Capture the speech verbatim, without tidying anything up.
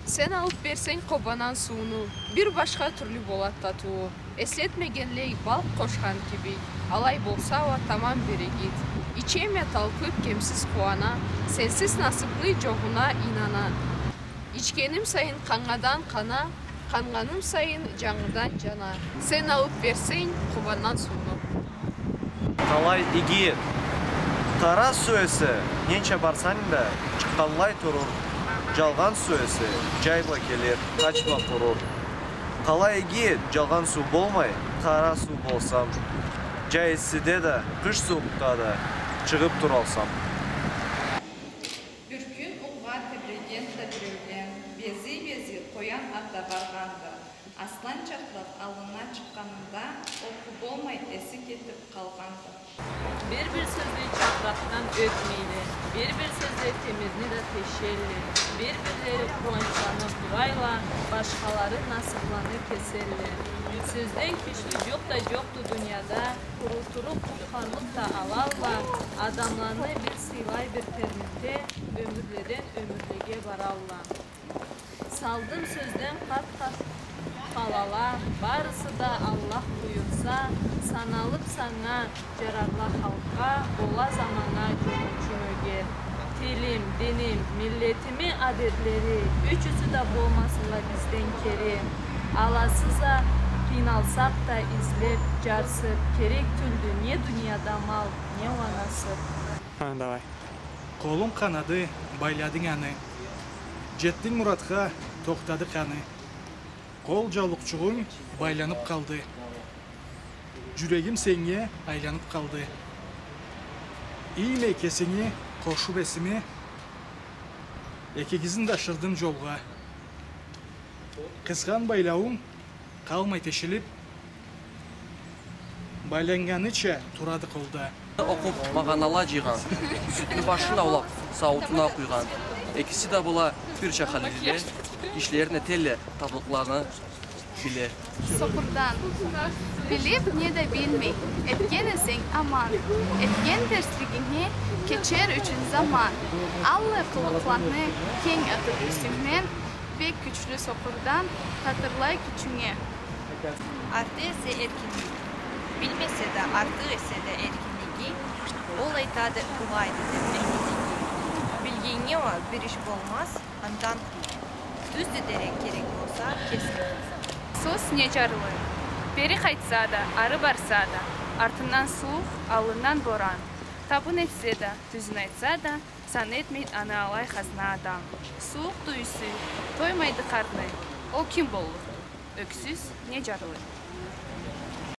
Сен алыб берсенг къобандан сууну, бир башха тюрлю болад татыуу. Эслетмегенлей балкъ къошхан кибик, алай болса уа тамам бир игит. Ичем я талпыб, кемсиз къууана, сенсиз насыбны джогъуна ийнана. Ичгеним сайын къаннгадан къана, къаннганым сайын джангыдан джана. Сен алыб берсенг къобандан сууну. Къалай игит! Къара суу эсе, ненча барсанг да, чыкъгъанлай турур. Джалгъан суу эсе, джай бла келир, къач бла къурур. Къалай игит, джалгъан суу болмай, къара суу болсам. Джай иссиде да, къыш сууукъда да чыгъыб туралсам. Бир кюн улгъа тебреген тебреулен, бези-бези къоян ата баргъанды. Аслан чакълаб аллына чыкъгъанында, окъу болмай эси кетиб къалгъанды. Бир-бир сёзле чапыракъдан ётмейле, бир-бир сёзле темирни да тешелле, бир-бирлери къууанчланыб турайла, башхалары насыбланы кеселле. Сёзден кючлю джокъ да джокъду дунияда, къурутурукъ къутхарлыкъ да алалла, адамланы бир сыйлай, бир термите, ёмюрледен ёмюрлеге баралла. Салдым сёзден къат-къат къалала, барысы да Аллах буюрса, саналыб санга джарарла халкъгъа, бола заманнга джумучу нёгер. Тилим, диним, миллетими адетлери, ючюсю да болмасынла бизден кери. Аласыз а къыйналсакъ да излеб, джарсыб, керек тюлдю не дунияда мал, не уа насыб. Ха, давай. Къолунг къанады, байладынг аны. Джетдинг муратха, тохтады къаны. Къол джаулукъчугъунг байланыб къалды. Джюрегим сеннге айланыб къалды. Иймей кесинги, къошуб эсими, экигизни да ашырдым джолгъа. Къысхан байлауунг къалмай тешилиб, байланнганыча турады къолда. Окъуб, магъанала джыйгъан, сютню башын аулаб, сауутуна къуйгъан. Экиси да была бирча халиллиле, ишлерин этелле, таблыкъланы биле. Сокъурдан. Билиб не да билмей, этген эсенг аман, этген терслигинги кечер ючюн заман. Аллай къылыкъланы кенг атыб юсюнгден, бек кючлю сокъурдан, татырлай кючюнге. Арты эсе эркинлик. Билмесе да, артыкъ эсе да эркинлиги, ол айтады, былайды деб, билмегеннге. Билгеннге уа бир иш болмаз, андан къыйын. Тюздю дерек, керек болса, кесинг. Сос не джарлы. Бери къайтса да, ары барса да, артындан сууукъ, аллындан боран. Табын этсе да, тюзюн айтса да, сан этмейд аны алай хазна адам. Сууукъду юсю, тоймайды къарны. Ол ким боллукъду? Ёксюз не джарлы.